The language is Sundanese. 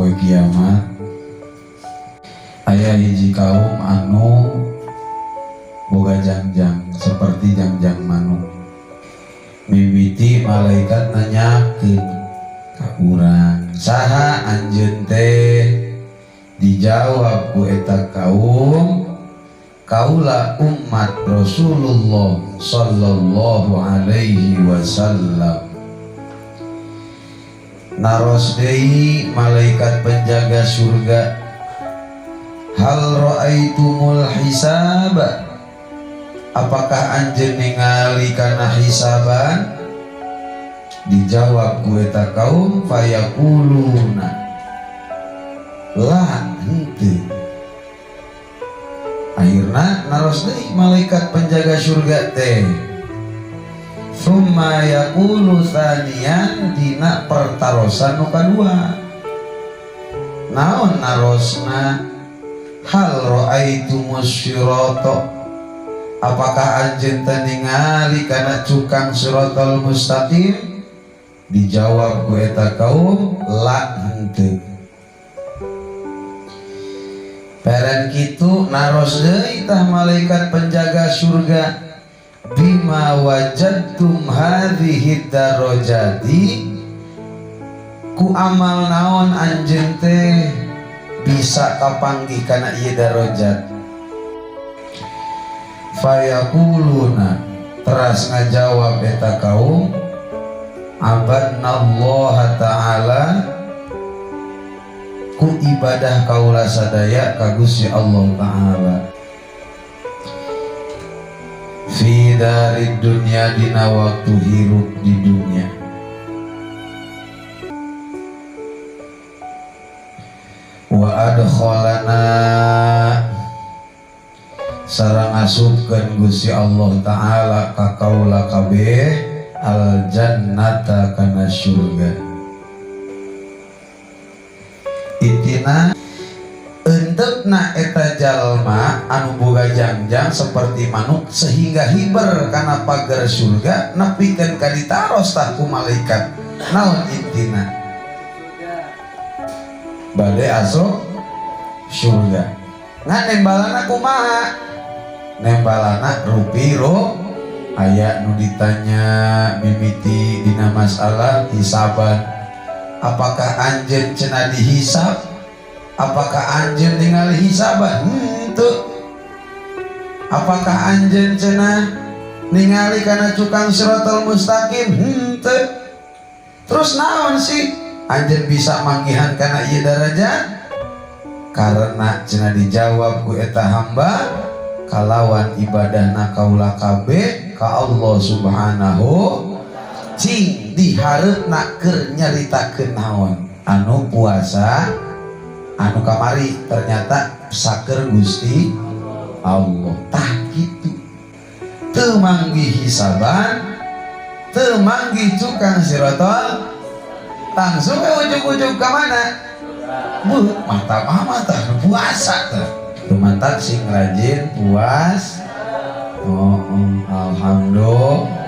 Poe kiamat aya hiji kaum anu boga jangjang seperti jangjang manuk. Mimiti malaikat nanyakeun ka urang, saha anjeun teh? Dijawab ku eta kaum, kaula umat Rasulullah sallallahu alaihi wasallam. Naros deui malaikat penjaga surga, hal raaitumul hisab, apakah anjeun ningali kana hisaban? Dijawab ku eta kaum, fayaquluna la, henteu. Akhirna naros deui malaikat penjaga surga teh, summa yaqulu tsaniyan, dina pertarosan nu kadua naon narosna? Hal ra'aitumus sirata, apakah anjeun teh ningali kana cukang siratal mustaqim? Dijawab ku eta kaum, la, henteu. Peren kitu naros deui tah malaikat penjaga surga, bima wajadtum hadhihi darajati, ku amal naon anjeun teh bisa kapanggih kana ieu darajat? Fayaquluna, teras ngajawab eta kaum, abadnallaha ta'ala, ku ibadah kaula sadaya ka Gusti Allah Ta'ala, fi darid dunya, dina waktu hirup di dunia. Wa adkhalana, sareng asupkeun Gusti Allah Ta'ala ka kaula kabeh, al jannata, kana surga. Intina entekna eta jalma anu boga jangjang seperti manuk sehingga hiber kana pagar surga nepikeun ka ditaros tah ku malaikat, naon intina? Bade asup surga. Ngan nembalana kumaha? Nembalana rupi aya nu ditanya mimiti dina masalah hisaban, apakah anjeun cenah dihisab? Apakah anjeun ningali hisaban? Henteu. Apakah anjeun cenah ningali kana cukang siratal mustaqim? Henteu. Terus naon sih anjeun bisa manggihan kana ieu darajat? Karena cenah dijawab ku eta hamba, kalawan ibadahna kaula kabeh ka Allah Subhanahu. Cing dihareupna keur nyaritakeun naon? Anu puasa anu kamari ternyata saker Gusti Allah. Tah kitu, teu manggih hisaban, teu manggih cukang siratal, langsung we ujug-ujug ka mana? Buh, mata mama tah puasa tah. Lumantak sing rajin puas. Oh, alhamdulillah.